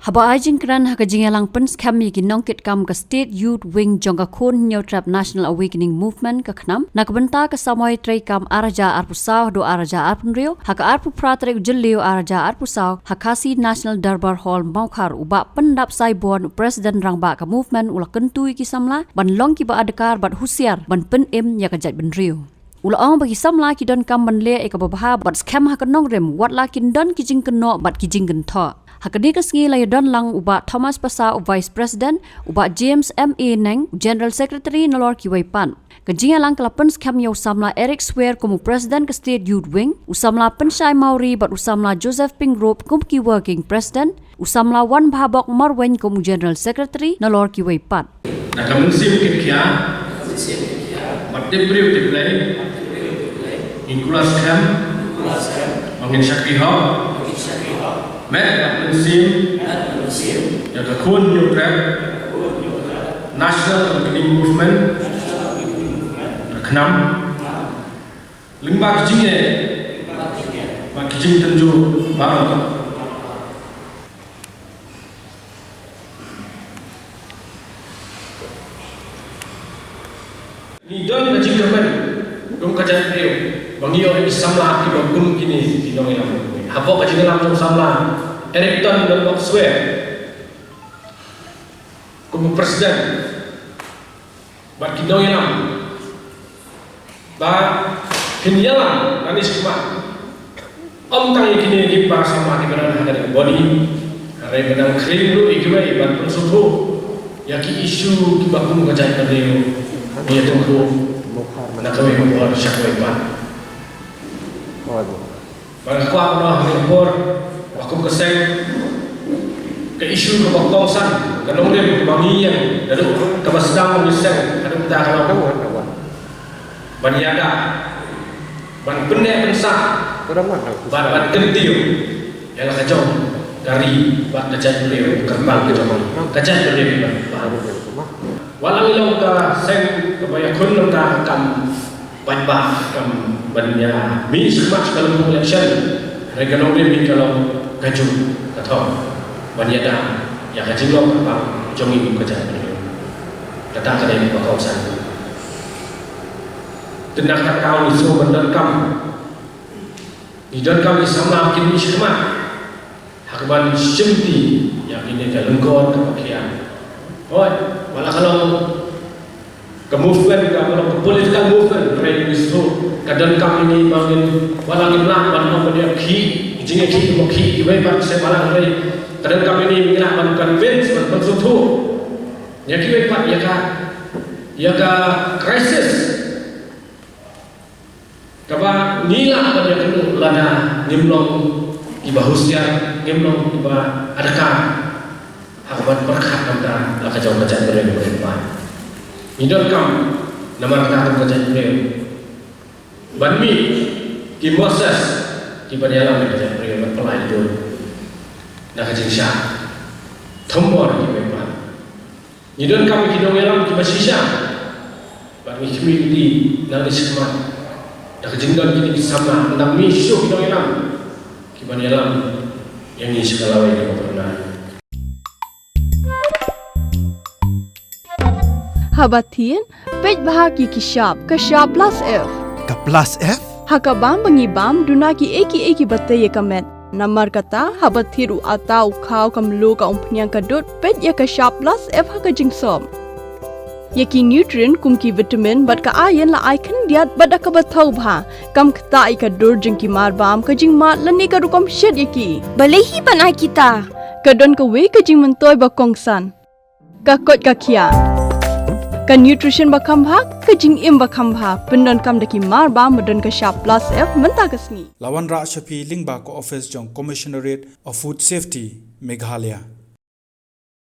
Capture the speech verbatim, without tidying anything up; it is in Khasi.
Haba ai jingkren ha ka jingïalang pynskhem ïa ki nongkitkam ka State Youth Wing jong ka Khun Hynñiewtrep National Awakening Movement, ka KHNAM, na ka bynta ka samoi treikam ar hajar arphew saw haduh ar hajar arphew hynriew, ha ka arphew phra tarik u Jylliew ar hajar arphew saw, ha Khasi National Durbar Hall, Mawkhar, u Bah Pyndapsai Born, u President Rangbah ka Movement, u la kyntu ïa ki samla ban long kiba adkar bad husiar ban pynim ïa ka jaitbynriew. U la ong ba ki samla ki donkam ban leh ïa kaba bha bad skhem ha ka nongrim, wat la kin don ki jingkynnoh bad ki jingkynthoh. Ha kane ka sngi la ïadon lang u Bah Thomas Passah, u Vice President, u Bah James M A Neng, u General Secretary, nalor kiwei pat. Ka jingïalang ka la pynskhem ïa u samla Eric Swer kum u President ka State Youth Wing, u samla Pynshai Mawrie bad u samla Joseph Pyngrope kum ki Working President, u samla Wanbhabok Marwein kum u General Secretary, nalor kiwei pat. Na ka mynsiem kynkhia bad tip briew tip Blei, ngin kular skhem ba ngin shakri hok met bad mynsiem ïa ka Khun Hynñiewtrep National Awakening Movement, ka KHNAM, lyngba ka jingeh bad ka jingtynjuh baroh. Ngi don ka jingkyrmen kum ka jaitbynriew ba ngi ïoh ïa ki samla kiba kum kine ki nongïalam. Hapoh ka jingïalam jong u samla Eric Ton Nongbok Swer kum u President bad ki nongïalam ba phin ïalam nangne shakhmat. Ym tang ïa kine ki para samla kiba don ha kane ka body, hynrei ba dang khring ruh ïa kiwei ban pynsngewthuh ïa ki issue kiba kum ka jaitbynriew, ïa tyngkhuh na kawei ka por sha kawei pat. Ba nga kwah ban ong ha kane ka por ba kum ka seng, ka issue kaba kongsan, ka nongrim kaba ngi ïeng naduh kaba sdang ngi seng haduh mynta ka long ban ïada, ban pynneh pynsah bad ban kyntiew ïa la ka jong ka ri bad ka jaitbynriew, kyrpang ka jong ka jaitbynriew. Wat la ngi long ka seng kaba ïakhun na ka kam paidbah, kam ban ïa mih shakhmat sha ka lympung election, hynrei ka nongrim hi ka long kajuh ka thong ban ïada ïa ka jinglong kyrpang jong ngi kum ka jaitbynriew. Kata ka dei kaba kongsan. Te na kata ka daw ngi sngewbha ban donkam, ngi donkam ki samla kin mih shakhmat ha kaban shimti ïa kine ki lyngkor kaba khia. Hooid, wat la ka long ka movement, ka long ka political movement, hynrei ngi sngewthuh ka donkam ïa ngi ba ngin, wat la ngim lah ban ong ban ïa khih ki jingïakhih, ba khih kiwei pat ki seng balang, hynrei ka donkam ïa ngi ba ngin lah ban convince, ban pynsngewthuh ïa kiwei pat ïa ka, ïa ka crisis kaba ngi lah ban ïakynduh lada ngim long kiba husiar, ngim long kiba adkar ha kaban pyrkhat na ka bynta la ka jong ka jaitbynriew. Ngi donkam namar kata kum ka jaitbynriew ban mih ki Moses kiban ïalam ïa ka jaitbynriew, ban pynlait dur na ka jingshah thombor kiwei pat. Ngi donkam ki nongïalam kiba shisha bad ngi khmih lynti nangne shakhmat da ka jingdon kine ki samla. Ym dang mih shuh ki nongïalam kiban ïalam ïa ngi sha ka lawei kaba phyrnai. Haba thied, peit bha ïa ki shap, ka shap plus F. Ka plus F? Ha ka bam ba ngi bam, duna kiei kiei kiba tei ïa ka met. Namar kata, haba thied u atta, u khaw, ka mluh, ka umphniang, ka dud, peit ïa ka shap plus F ha ka jingsop. Ïa ki nutrient kum ki vitamin bad ka iron la ai khyndiat bad da kaba thaw bha. Kam ktah ïa ka dur jong ki mar bam, ka jingmad lane ka rukom shet ïa ki. Balei hi ban ai kita? Ka don kawei ka jingmyntoi ba kongsan. Ka koit ka khiah. Ka nutrition ba kham bha, ka jingim ba kham bha, pyndonkam da ki mar bam ba don ka shap plus F mynta ka sngi. La wanrah sha phi lyngba ka office jong Commissionerate of Food Safety, Meghalaya.